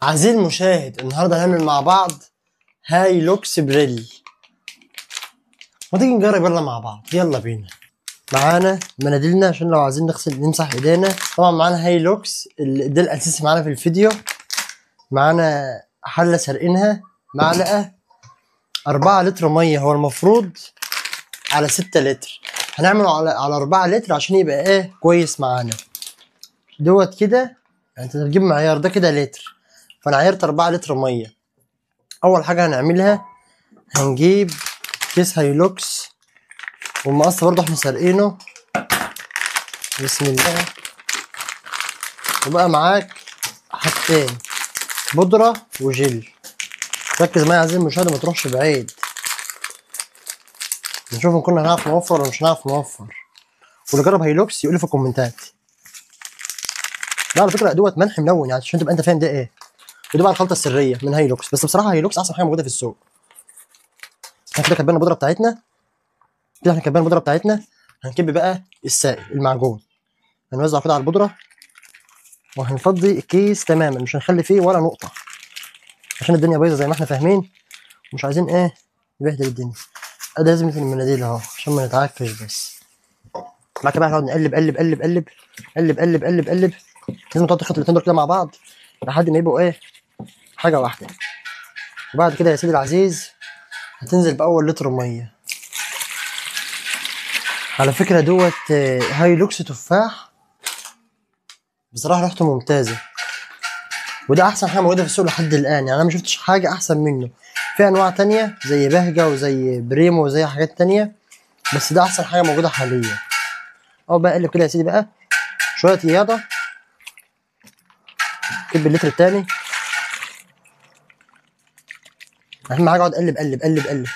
عزيزي المشاهد، النهارده هنعمل مع بعض هايلوكس بريل. ما تيجي نجرب يلا مع بعض، يلا بينا. معانا مناديلنا عشان لو عايزين نغسل نمسح ايدينا. طبعا معانا هايلوكس ده الاساسي معانا في الفيديو. معانا حله سرقينها، معلقه، 4 لتر مية، هو المفروض على 6 لتر، هنعمله على 4 لتر عشان يبقى ايه كويس معانا. دوت كده يعني انت تجيب معيار ده كده لتر، فانا عيرت 4 لتر مية. اول حاجة هنعملها هنجيب كيس هايلوكس، والمقص برضه احنا سارقينه، بسم الله. وبقى معاك حاجتين، بودره وجل. ركز معايا يا عزيزي المشاهد ما تروحش بعيد، نشوف ان كنا هنعرف نوفر ولا مش هنعرف نوفر. واللي جرب هايلوكس يقول لي في الكومنتات. لا على فكرة دوت ملح ملون يعني عشان تبقى انت فاهم ده ايه. ودي بقى الخلطة السرية من هايلوكس، بس بصراحة هايلوكس احسن حاجة موجودة في السوق. احنا كده كبينا البودره بتاعتنا، كده احنا كبينا البودره بتاعتنا. هنكب بقى السائل المعجون، هنوزع كده على البودره، وهنفضي الكيس تماما، مش هنخلي فيه ولا نقطة عشان الدنيا بايظة زي ما احنا فاهمين، ومش عايزين ايه نبهدل الدنيا. ادي لازم المناديل اهو عشان ما نتعكش. بس بعد كده بقى هنقعد نقلب قلب قلب قلب قلب قلب قلب قلب. لازم تقعد تخلط الاتنين دول كده مع بعض لحد ما يبقوا ايه حاجة واحدة. وبعد كده يا سيدي العزيز هتنزل باول لتر مية. على فكرة دوت هايلوكس تفاح، بصراحة ريحته ممتازة، وده احسن حاجة موجودة في السوق لحد الان. يعني انا ما شفتش حاجة احسن منه. في انواع تانية زي بهجة وزي بريمو وزي حاجات تانية، بس ده احسن حاجة موجودة حاليا. اهو بقى قلب كده يا سيدي بقى شوية رياضة. كب اللتر التاني. اهم حاجة اقعد قلب قلب قلب قلب.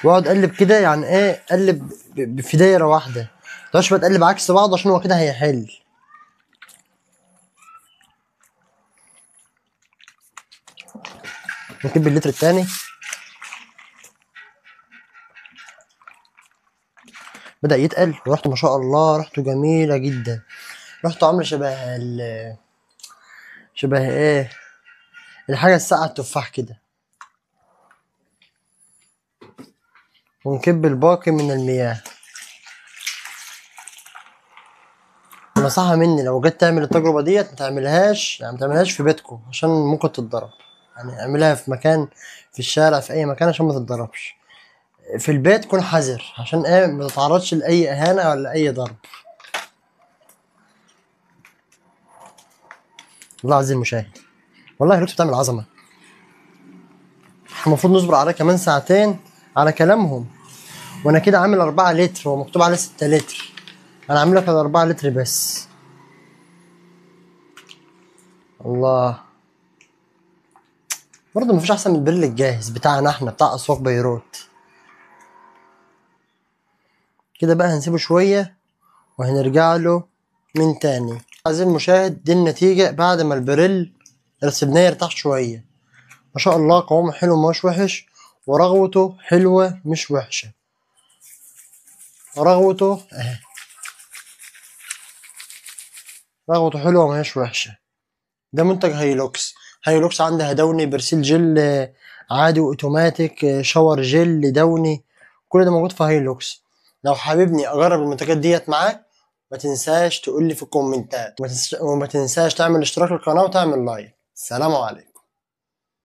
واقعد قلب كده، يعني ايه قلب في دايرة واحدة، متقعدش بقى تقلب عكس بعض عشان هو كده هيحل. نكب اللتر التاني. بدأ يتقل، وريحته ما شاء الله ريحته جميلة جدا. ريحته عاملة شبه شبه ايه الحاجة الساقعة التفاح كده. ونكب الباقي من المياه. نصيحة مني لو جيت تعمل التجربة ديت ما تعملهاش، يعني ما تعملهاش في بيتكم عشان ممكن تتضرب. يعني اعملها في مكان، في الشارع، في اي مكان عشان ما تتضربش. في البيت كن حذر عشان ايه ما تتعرضش لاي اهانة ولا اي ضرب. والله عزيزي المشاهد والله هيلوكس بتعمل عظمة. المفروض نصبر عليه كمان ساعتين على كلامهم، وانا كده عامل 4 لتر ومكتوب عليه 6 لتر، انا عامل لك 4 لتر بس. الله، برضه مفيش احسن من البريل الجاهز بتاعنا احنا بتاع اسواق بيروت. كده بقى هنسيبه شوية وهنرجع له من تاني. عزيزي المشاهد دي النتيجة بعد ما البريل سيبناه يرتاح شوية. ما شاء الله قوامه حلو مش وحش، ورغوته حلوة مش وحشة. رغوته اهي، رغوته حلوة مش وحشة. ده منتج هايلوكس. هايلوكس عندها دوني، برسيل جل عادي واوتوماتيك، shower gel دوني، كل ده موجود في هايلوكس. لو حاببني اجرب المنتجات ديت معاك ما تنساش تقول لي في الكومنتات، وما تنساش تعمل اشتراك للقناة وتعمل like. سلام عليكم.